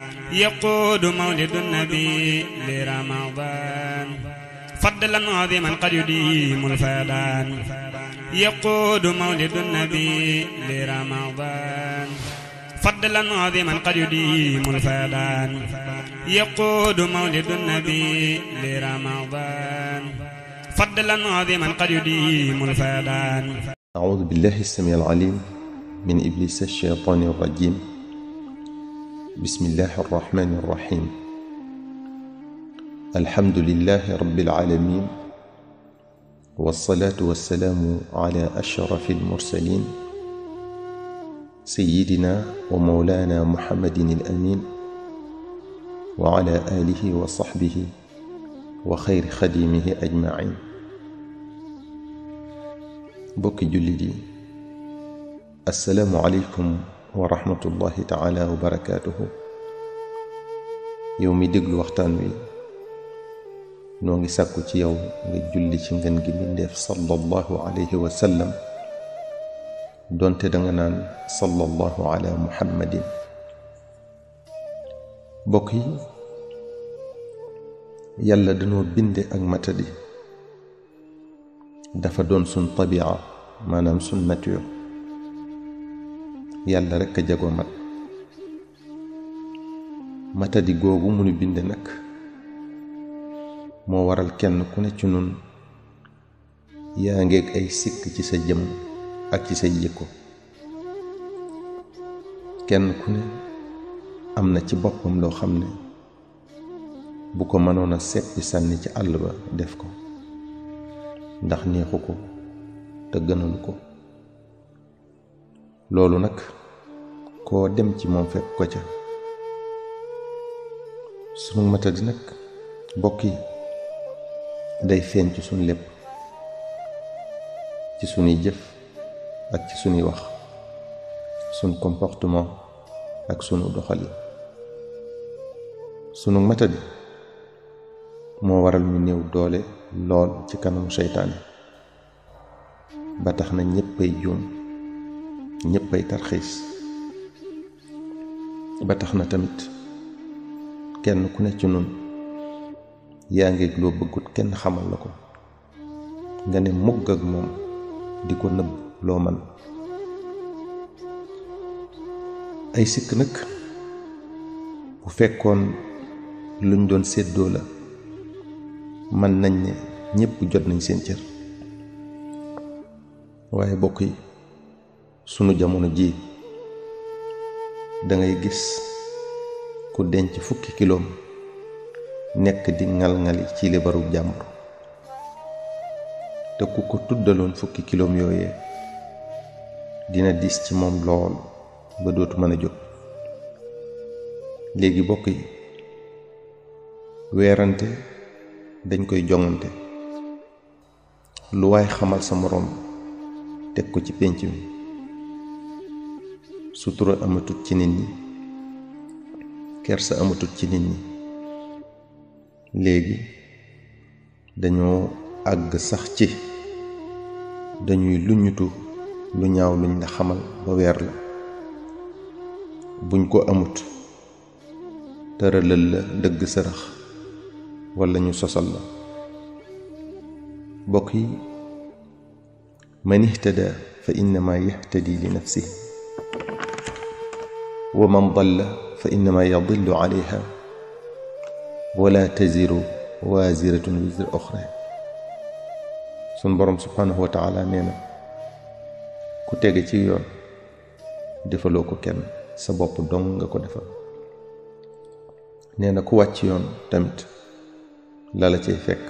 يقود مولد النبي لرمضان فضلا عظيما قد يديم الفيضان. يقود مولد النبي لرمضان فضلا عظيما قد يديم الفيضان. يقود مولد النبي لرمضان فضلا عظيما قد يديم الفيضان. أعوذ بالله السميع العليم من إبليس الشيطان الرجيم. بسم الله الرحمن الرحيم. الحمد لله رب العالمين، والصلاة والسلام على أشرف المرسلين سيدنا ومولانا محمد الأمين وعلى آله وصحبه وخير خديمه أجمعين. bokki jullit yi, assalaamu aleykum wa rahmatullahi taala wa barakaatuhu. yow mi déglu waxtaan wi, noo ngi sàkku ci yow nga julli ci ngën gi mbindéef sallallahu alayhi wa sallam, doonte danga naan sallallahu ala muhammadin. bokk yi, yàlla dañoo binde ak matadi, dafa doon sun tabia, maanaam sun nature. yàlla rekk a jagoo mat. matadi googu munu binde nag moo waral kenn ku ne ci nun yaa ngeeg ay sikk ci sa jëm ak ci say jikko. kenn ku ne am na ci boppam loo xam ne bu ko mënoon a seppi sànni ci àll ba def ko, ndax neexu ko te gënalu ko. loolu nag koo dem ci moom fekk ko ca. sunu matadi nag bokk yi day feeñ ci sunu lépp, ci sunuy jëf ak ci sunuy wax, sunu comportement ak sunu doxalin. sunu matadi moo waral ñu néew doole lool ci kanamu seytaane, ba tax na ñéppay juum, ñéppay tarxiis. ba tax na tamit kenn ku ne ci nun yaa ngeeg loo bëggut kenn xamal la ko, nga ne mugg ak moom di ko nëbb loo man. ay sikk nag bu fekkoon luñ doon séddoo la, mën nañ ne ñépp jot nañ seen cër. waaye bokk yi, sunu jamono ji dangay gis ku denc 10 kiloom nekk di ngal-ngali ci libaru jàmbur, te ku ko tuddaloon 10 kiloom yooyee dina diis ci moom lool ba dootu mën a jóg. léegi bokk yi, weerante dañ koy joŋante. lu waay xamal sa moroom teg ko ci pénc mi. sutura amatut ci nit ñi, kersa amatut ci nit ñi. léegi dañoo àgg sax ci dañuy luññutu lu ñaaw luñ la xamal ba weer la. buñ ko amut tëralal la dëgg sërëx walla ñu sosal la. bokk yi, man ihtada fa innama yahtadi li nafsihi wa man dalla fa innama yadillu alayha wala taziru waziratun wizra uxra. sun boroom subhanahu wa taala nee na, ku tege ci yoon defaloo ko kenn, sa bopp dong nga ko defal. nee na ku wàcc yoon tamit la la cay fekk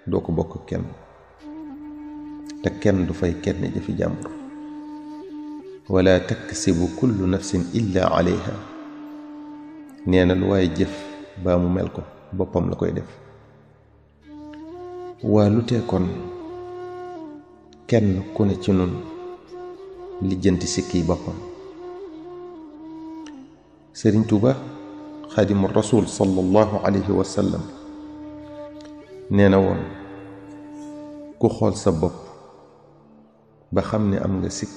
doo ko bokk kenn, te kenn du fay kenn jëfi jàmbur. wala taksibu kullu nafsin illa alayha. nee na lu waaye jëf baa mu mel ko boppam la koy def. waa lu tee kon kenn ku ne ci nun lijjanti sikki boppam. Sëriñ Tuuba xaadimu rasul sallallahu alayhi wa sallam nee na woon, ku xool sa bopp ba xam ne am nga sikk,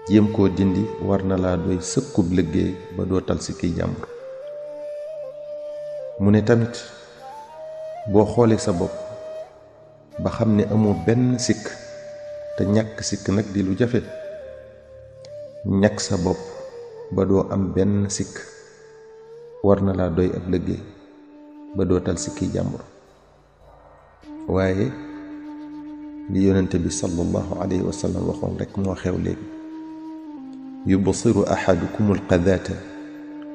jéem koo dindi war na laa doy sëkkub liggéey ba doo tal sikki jàmbur. mu ne tamit boo xoolee sa bopp ba xam ne amoo benn sikk, te ñàkk sikk nag di lu jafe, ñàkk sa bopp ba doo am benn sikk war na laa doy ab liggéey ba doo tal sikki jàmbur. waaye li yonente bi sallallahu alayhi wa sallam waxoon rekk moo xew léegi: yubsiru ahadukum alqadaata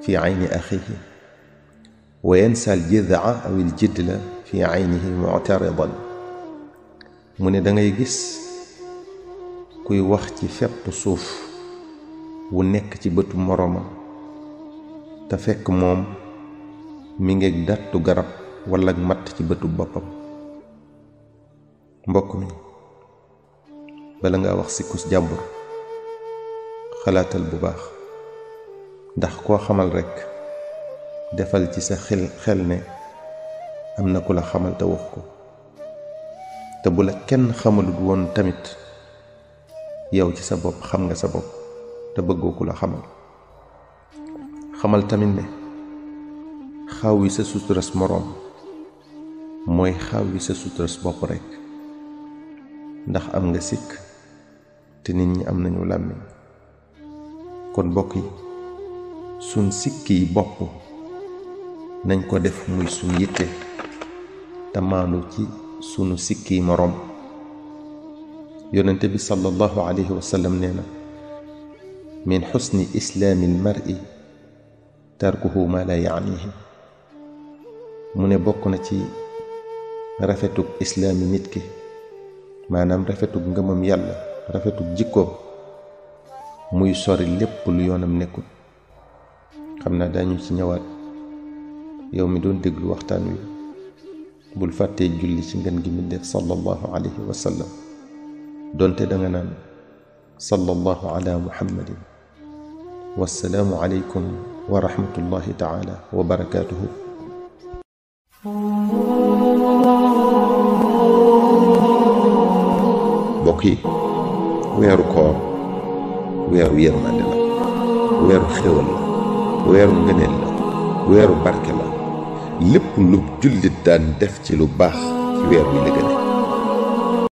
fi ayni axihi wa yansa aljidaa aw aljidla fi aynihi mu'taridan. mu ne da ngay gis kuy wax ci fepp suuf wu nekk ci bëtu moroomam te fekk moom mi ngeeg dattu garab walla matt ci bëtu boppam. mbokk mi, bala nga wax sikkus jàmbur xalaatal bu baax, ndax koo xamal rekk defal ci sa xel ne am na ku la xamal te wax ko. te bu la kenn xamalut woon tamit yow ci sa bopp xam nga sa bopp te bëggoo ku la xamal. xamal tamit ne xaw wi sa suturas moroom mooy xaw wi sa suturas bopp rekk, ndax am nga sikk te nit ñi am nañu làmmiñ. kon bokk yi, suñ sikki yi bopp nañ ko def muy suñ yitte te maandu ci sunu sikki moroom. yonente bi sallallahu alayhi wa sallam nee na: min xusni islaami almar'i tarkuhu ma la yaanihi. mu ne bokk na ci rafetug islaami nit ki, maanaam rafetug ngëmam yàlla, rafetug jikkoom, muy sori lépp lu yoonam nekkul. xam naa dañu ci ñëwaat. yow mi doon déglu waxtaan wi, bul fàttee julli ci ngën gi mi def sallallahu alayhi wa sallam, donte danga naan sallallahu ala muhammadin. wassalaamu alaykum wa rahmatullahi taala wa barakaatuhu. mbokk yi, weeru koor weeru yërmande la, weeru xéwal la, weeru ngëneel la, weeru barke la. lépp lu jullit daan def ci lu baax ci weer wi la gëne.